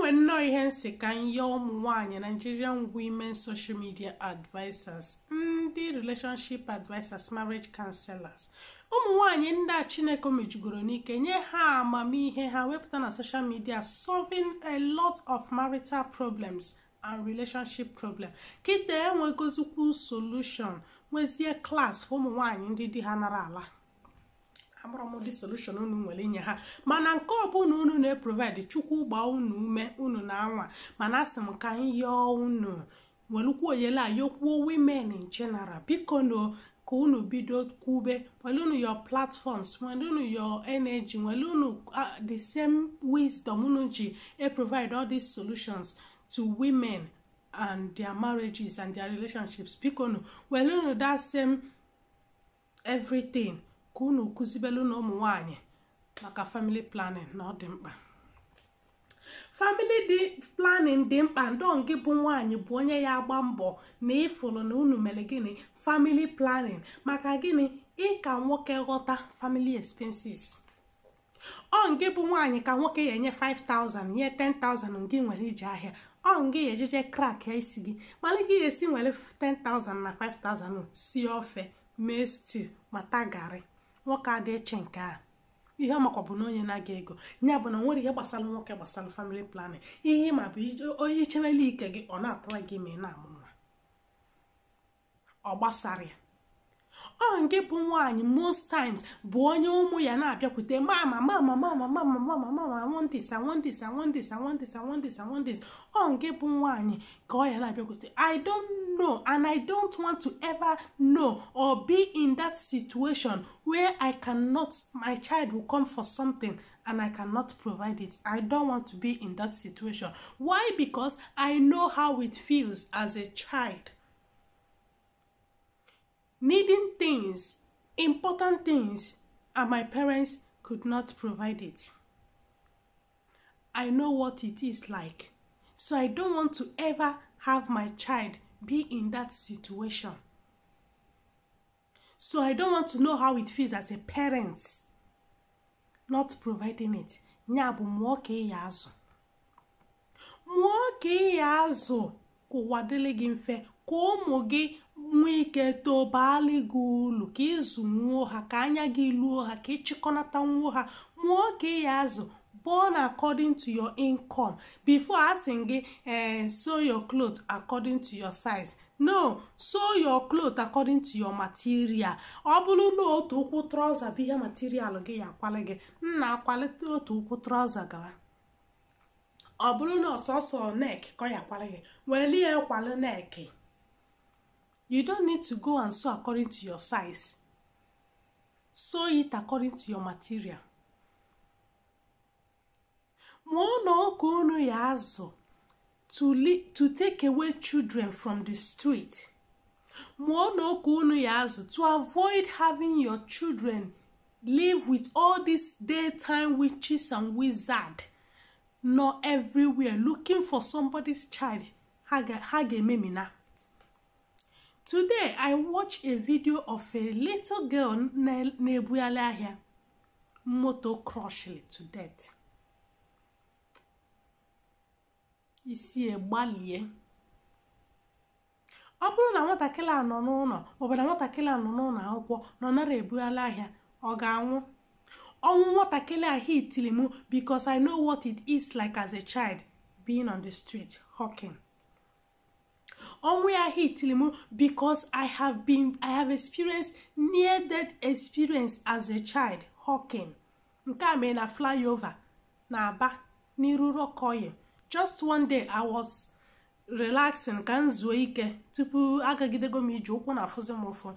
Enwe nnọọ ihe nsị ka nye ụmụ nwanyị Nigerian women social media advisors, ndị relationship advisors, marriage counselors, ụmụ nwanyị ndị a Chineke mejugoro n'ike nye ha amamihe ha wepụta na social media, solving a lot of marital problems and relationship problem. Kịta enwegozikwu solution, nwezie class ụmụ nwanyị ndị di ha nara ala. Amara m ụdị solution unu nwere inye ha, mana nke ọbụla unu na-eprovide, Chukwu gbaa unu ume, unu na-anwa. Mana asị m ka anyị yọọ unu, welukwu oyele ayokwuo women in general, biko no, ka unu bido kwube, welunu your platforms, welunu your energy, welunu the same wisdom unu ji e provide all these solutions to women and their marriages and their relationships. Biko nu, welunu that same everything ka unu kụzibelu na ụmụ nwanyị maka family planning, na ọ dị mkpa. Family dị planning dị mkpa. Ndọ gị bụ nwaanyị bụ onye ya agba mbọ na ịfụrụ na unu mere gịnị? Family planning. Maka gịnị? Ịka nwoke ghọta family expenses. Ọ ngị bụ nwaanyị ka nwoke ya enye 5000, nye 10,000 ngị nwere ije ahịa. Ọ ngị ya ejeje crack ya isi gị, mana gị esi nwere 10,000 na 5000 si ofe, mee stew, mata garị. Nwoke adị eche nke a. Ihe ọmakwa bụ na onye na-aga ego ya bụ na nwere ihe gbasara nwoke gbasara family planning. Ihe ma bụ onye ichewela ike gị, ọ na-atụwa gị ime na-amụ nwa, ọ gbasara ya. Ọ nke bụ nwaanyị most times bụ onye ụmụ ya na-abịakwute, "Mama, mama, mama, mama, mama, mama, I want this, I want this, I want this, I want this, I want this, I want this." Ọ nke bụ nwaanyị ka ọ ya na-abịakwute. I don't know and I don't want to ever know or be in that situation where I cannot, my child will come for something and I cannot provide it. I don't want to be in that situation. Why? Because I know how it feels as a child needing things, important things, and my parents could not provide it. I know what it is like. So I don't want to ever have my child be in that situation. So I don't want to know how it feels as a parent not providing it. Ya bụ, mụọ ka ị ya azụ, mụọ ka ị ya azụ, ka ụwa dịrị gị mfe, ka ụmụ gị nwee ike too baali gị ulu, ka ịzụ nwuo ha, ka anya gị luo ha, ka ịchịkọnata nwuo ha. Mụọ ka ị ya azụ. Born according to your income. Before asking gị, sew your clothes according to your size, no, sew your clothes according to your material. Ọ bụrụ na otu ụkwụ trouser bụ ihe material gị ya akwali gị, nna, akwalite otu ụkwụ trouser gawa. Ọ bụrụ na ọsọsọ neck ka ọ ya akwali gị, welie kwali neck. You don't need to go and sew according to your size. Sew it according to your material. Mụọ na ọka unu ya azụ to take away children from the street. Mụọ na ọka unu ya azụ to avoid having your children live with all these daytime witches and wizard nọ everywhere looking for somebody's child ha ga-ememina. Today I watched a video of a little girl na-ebugharị ahịa, moto crushed to death. Isi gbalie. Ọ bụrụ na nwatakịrị a nọ n'ụlọ, maọbụ na nwatakịrị a nọ n'ụlọ akwụkwọ nọ nara ebugharị ahịa, ọ ga-anwụ ọnwụ? Nwatakịrị a hitili m because I know what it is like as a child being on the street hawking. Ọnwụ ya hitili m because I have experienced near death experience as a child hawking. Nke a mere na flyover na Aba n'iru Rokoyi. Just one day I was relaxing ka m zuo ike tupu agagidego m ije, ụkwụ na-afụzi m ụfụ.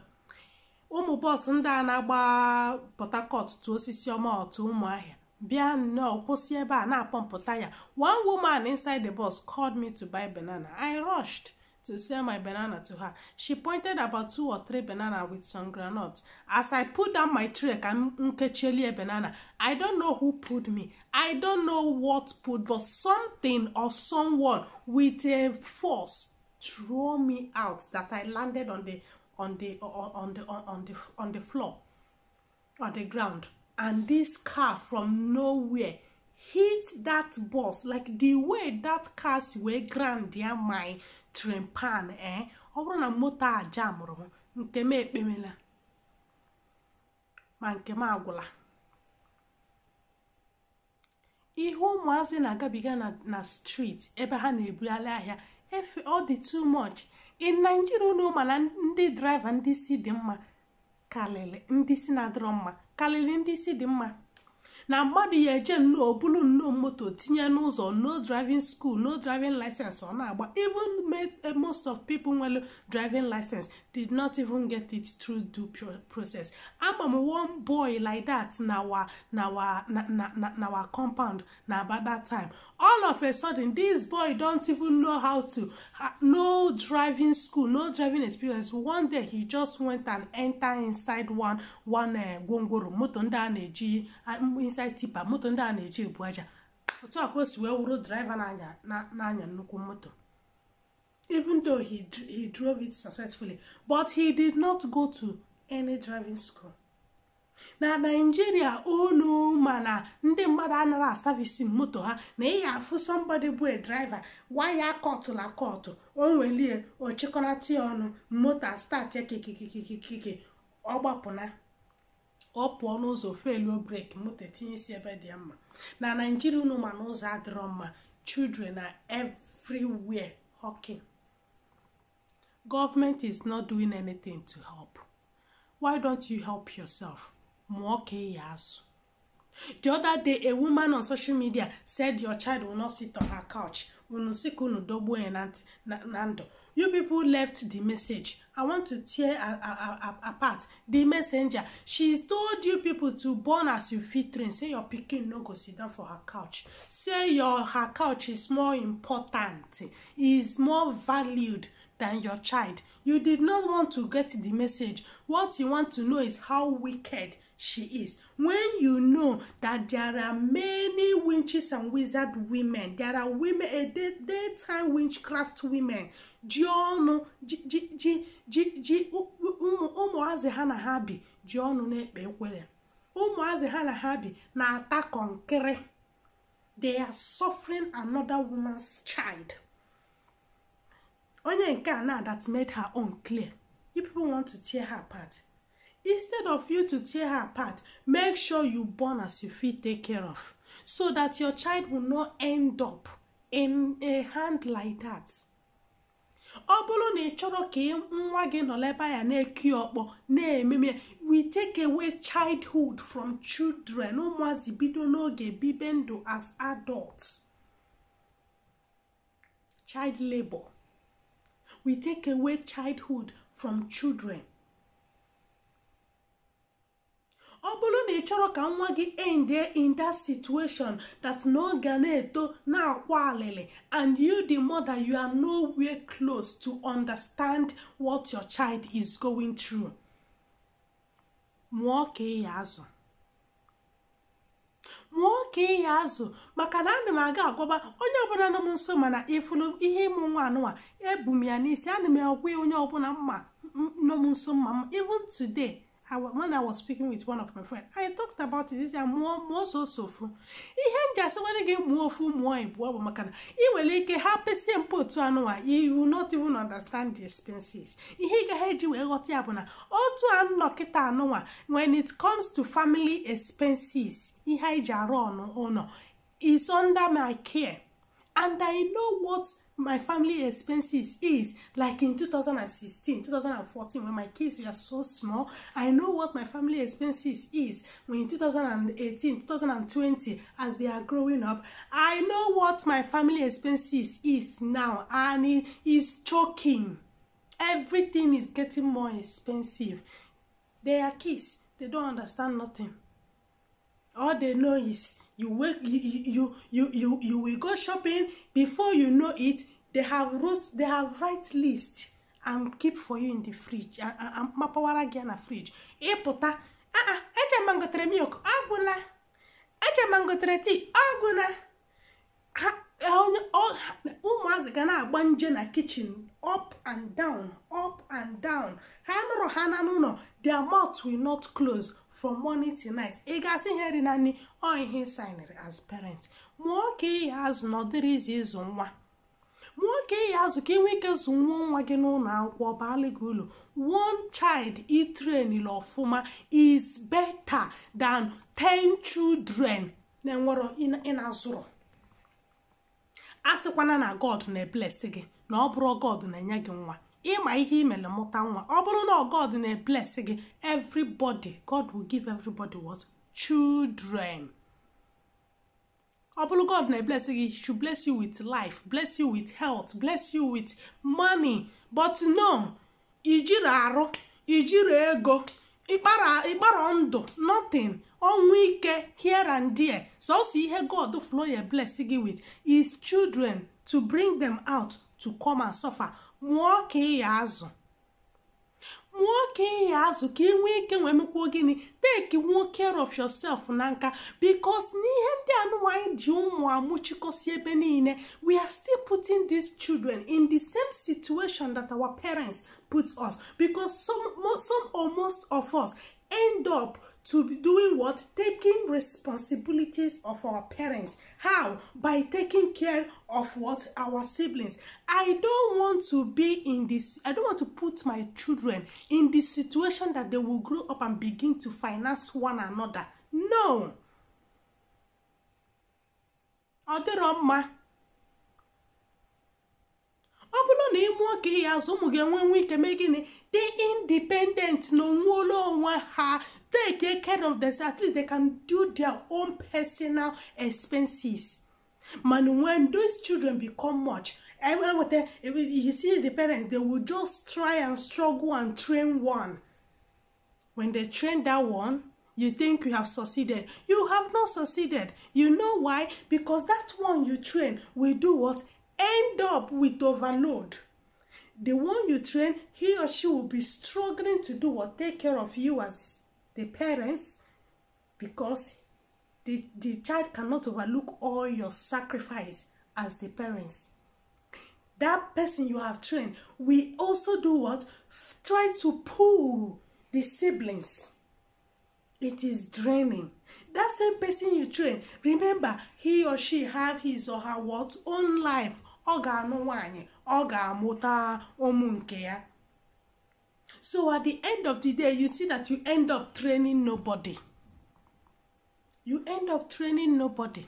Ụmụ bus ndị a na-agba Port Harcourt tụ Osisi Ọma, otu Ụmụahịa, bịa nnọọ kwụsị ebe a na-apọmpụta ya. One woman inside the bus called me to buy banana. I rushed to sell my banana to her. She pointed about two or three banana with some groundnuts. As I put down my tray ka m nkechelie banana, I don't know who pulled me. I don't know what pulled, but something or someone with a force threw me out that I landed on the floor, on the ground, and this car from nowhere hit me. hit that bus, like the way that car si wee ground ya my train pan. Ọ bụrụ na moto a jamụrụ m, nke m ekpemela, ma nke m agwụla. Ihe ụmụazị na-agabiga na street ebe ha na-ebugharị ahịa efe, ọ dị too much. In Nigeria, unu mana ndị driver, ndị si dị mma karịrị ndị si na-adịrọ mma, karịrị ndị si dị mma. Na mmadụ ya eje nnọọ obulu nnọọ moto tinye n'ụzọ, no driving school, no driving license, ọ na-agba. Even most of people nwere driving license did not even get it through due process. Ama m one boy like that na our compound na about that time. All of a sudden, this boy don't even know how to, no driving school, no driving experience. One day he just went and enter inside one gwongworo moto ndị a na-eji, inside tipper moto ndị a na-eji ebu aja. Otu a ka o si wee wụrụ driver na-anya nnukwu moto. Even though he drove it successfully, but he did not go to any driving school. Na Naijiria, unu mana ndị mmadụ anaghị a-service moto ha. Na ị afụ somebody bụ a driver, waya kọtụla akọtụ, o nwelie ochịkọnata ya ọnụ, moto start ya kikikikikiki, ọ gbapụna, ọ pụọ n'ụzọ, feluo brake, moto etinye isi ebe dị ya mma. Na Naijiria, unu ma na ụzọ adịrọ mma. Children are everywhere hawking. Government is not doing anything to help. Why don't you help yourself? Mụọ ka ị ya azụ. The other day, a woman on social media said your child will not sit on her couch. Unu sị ka unu dogbuo ya na ndụ. You people left the message. I want to tear apart the messenger. She told you people to born as you fit train. Say your pikin no go sit down for her couch. Say your her couch is more important, is more valued than your child. You did not want to get the message. What you want to know is how wicked she is. When you know that there are many witches and wizard women, there are women, a daytime witchcraft women, ji ọnụ ji ji ji ji ụmụazị ha na ha bi, ji ọnụ na-ekpe ekwere. Ụmụazị ha na ha bi na-ata kọnkịrị. They are suffering another woman's child. Onye nke a na that made her own clear. You people want to tear her apart. Instead of you to tear her apart, make sure you born as you fit take care of, so that your child will not end up in a hand like that. Ọ bụrụ na ị chọrọ ka nwa gị nọ ebe ya na-eki ọkpọ na-ememe, we take away childhood from children. Ụmụazị bido n'oge bibe ndụ as adults. Child labor. We take away childhood from children. Ọ bụrụ na ị chọrọ ka nwa gị end in that situation that na ọ ga na-eto na-akwa alịlị, and you the mother, you are nowhere close to understand what your child is going through, mụọ ka ị ya azụ, mụọ ka ị ya azụ. Maka na ana m aga agwaba onye ọbụla nọ m nso, mana ịfụrụ ihe ịmụ nwa anụnwa ebu m ya n'isi. Ana m agwa onye ọbụla mma nọ m nso mma m. Even today, when I was speaking with one of my friends, I talked about it. Ya mụọ, mụọ soso ofu. Ihe m ji asịkwara gị mụọ ofu, mụọ ịbụọ bụ maka na ị nwere ike ha pesie mpe otu anụnwa, you will not even understand the expenses. Ihe ị gaghị eji wee ghọta ya bụ na otu a nnọ kịta anụnwa, when it comes to family expenses, ihe anyị ji arụ ọnụ ụlọ is under my care, and I know what my family expenses is like in 2016, 2014, when my kids were so small. I know what my family expenses is when in 2018, 2020, as they are growing up. I know what my family expenses is now, and it is choking. Everything is getting more expensive. They are kids, they don't understand nothing. All they know is you wake you you you you will go shopping. Before you know it, they have write list and keep for you in the fridge, mapawara gị na fridge. Ịpụta, aa, echema ngotere milk agwụla, echema ngotere tea agwụla. Ụmụazị ga na-agba nje na kitchen, up and down, up and down. Ha nụrụ ha na n'ụlọ, their mouth will not close. from morning till night. Ị ga-asị ihe ri na nri ọ ihe signed as parents. Mụọ ka ị ya azụ na ọ dịrị izi ịzụ nwa. Mụọ ka ị ya azụ ka ị nwee ike zụ nwa gị n'ụlọ akwụkwọ baala gị ụlọ. One child ị trained ọfụma is better than 10 children na-enwero ị na-azụrụ. A sịkwana na God na-ebless gị na ọ bụrụ God na-enye gị nwa. Ịma ihe imele mụta nwa. Ọ bụrụ na God na-ebless gị, everybody, God will give everybody what? Children. Ọ bụrụ God na-bless gị, he should bless you with life, bless you with health, bless you with money. But no, ijiri arụ, ijiri ego, ịkpara ndụ, nothing. Ọnwụ ike here and there. Sọsọ ihe God flow ya bless gị with is children, to bring them out to come and suffer. Mụọ ka ị ya azụ. Mụọ ka ị ya azụ ka ị nwee ike nwee mekwuo gịnị? Take more care of yourself na nka, because n'ihe ndị anụnwa anyị ji ụmụ amụchikọsi ebe niile, we are still putting these children in the same situation that our parents put us, because some or most of us end up to be doing what? Taking responsibilities of our parents. How? By taking care of what? Our siblings. I don't want to be in this, I don't want to put my children in the situation that they will grow up and begin to finance one another. No. Ọ dịrọ mma. Ọ bụrụ na ị mụọ ka ị ya azụ, ụmụ gị enwe ike mee gịnị? Dị independent na onwere onwe ha. Take care of themselves. At least they can do their own personal expenses. Man, when those children become much, you see the parents, they will just try and struggle and train one. When they train that one, you think you have succeeded. You have not succeeded. You know why? Because that one you train will do what? End up with overload. The one you train, he or she will be struggling to do what? Take care of you as the parents, because the child cannot overlook all your sacrifice as the parents. That person you have trained we also do what? Try to pull the siblings. It is draining. That same person you train, remember, he or she have his or her what? Own life. Ọ ga-anụ nwanyị, ọ ga-amụta ụmụ nke ya. So at the end of the day, you see that you end up training nobody. You end up training nobody.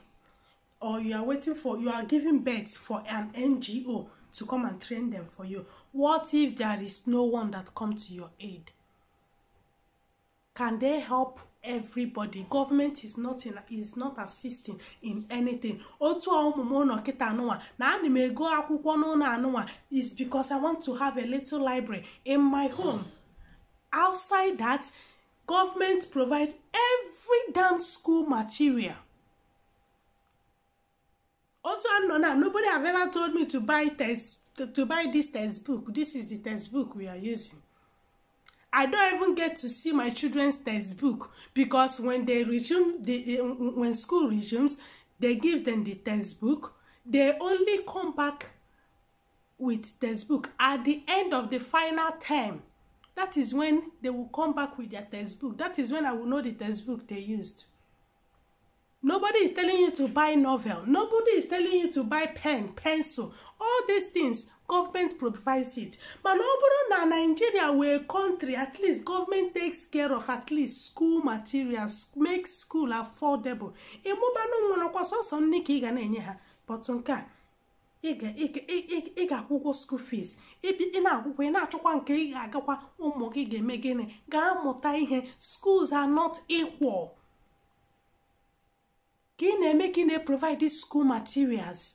Or you are waiting for, you are giving birth for an NGO to come and train them for you. What if there is no one that comes to your aid? Can they help everybody? Government is not assisting in anything. Otu ọmụmụ ụlọ kịta anụnwa na ana m ego akwụkwọ n'ụlọ anụnwa is because I want to have a little library in my home. Outside that, government provides every damn school material. Otu anọ na nobody have ever told me to buy this textbook. This is the textbook we are using. I don't even get to see my children's textbook, because when they resume, when school resumes, they give them the textbook. They only come back with textbook at the end of the final term. That is when they will come back with their textbook. That is when I will know the textbook they used. Nobody is telling you to buy novel. Nobody is telling you to buy pen, pencil. All these things, government provides it. But ọ bụrụ na Nigeria were a country, at least government takes care of at least school materials, make school affordable. Ịmụbanụ nwere sọsọ nne ka ị ga na-enye ha. But nke a, ị ga-akwụ ụgwọ school fees. Ị na-akwụkwọ, ị na-achọkwa nke ị ga-agakwa ụmụ gị ga-eme gịnị? Ga-amụta ihe. Schools are not equal. Ka ị na-eme ka ị na-provide school materials.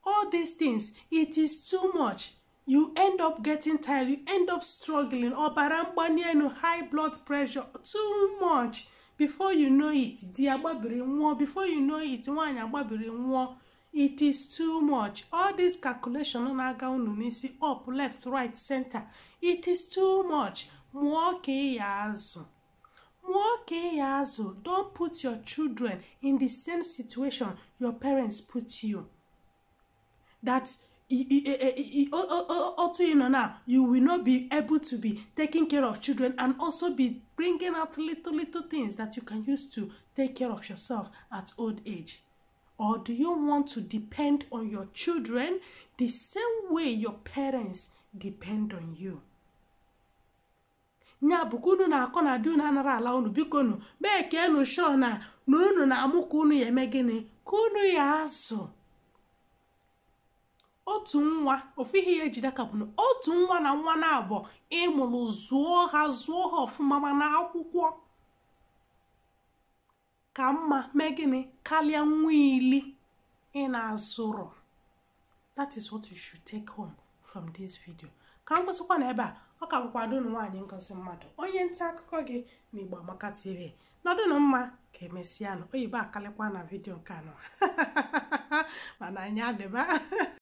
All these things, it is too much. You end up getting tired. You end up struggling. Ọbara mgbali elu, high blood pressure, too much. Before you know it, di agbabiri nwụọ. Before you know it, nwaanyị agbabiri nwụọ. It is too much. All this calculation na-aga unu n'isi, up, left, right, center. It is too much. Mụọ ka ị ya azụ. Mụọ ka ị ya azụ. Don't put your children in the same situation your parents put you. That Otu ị nọ now, you will not be able to be taking care of children and also be bringing out little little things that you can use to take care of yourself at old age? Or do you want to depend on your children the same way your parents depend on you? Nya bụ ka unu na-akọ na di unu anara ala unu. Biko nu, mee ka enu sure na unu na-amụ ka unu ya eme gịnị, ka unu ya azụ otu nwa. Ofu ihe ya ejide ka bụ na otu nwa na nwa na-abụ ịmụrụ, zụọ ha, zụọ ha ọfụma, mana akwụkwọ ka mma mee gịnị karịa nwa ili ị na-azụrụ. That is what you should take home from this video. Ka m kwụsịkwa na ebe a. Ọ ka bụkwa unu nwaanyị Ngozi Mmadụ, onye nta akụkọ gị na Igbo Amaka TV. Nọdụnụ mma, ka emesịanụ. Oyibo akalịkwa na video nke anọ, mana anyị adịba.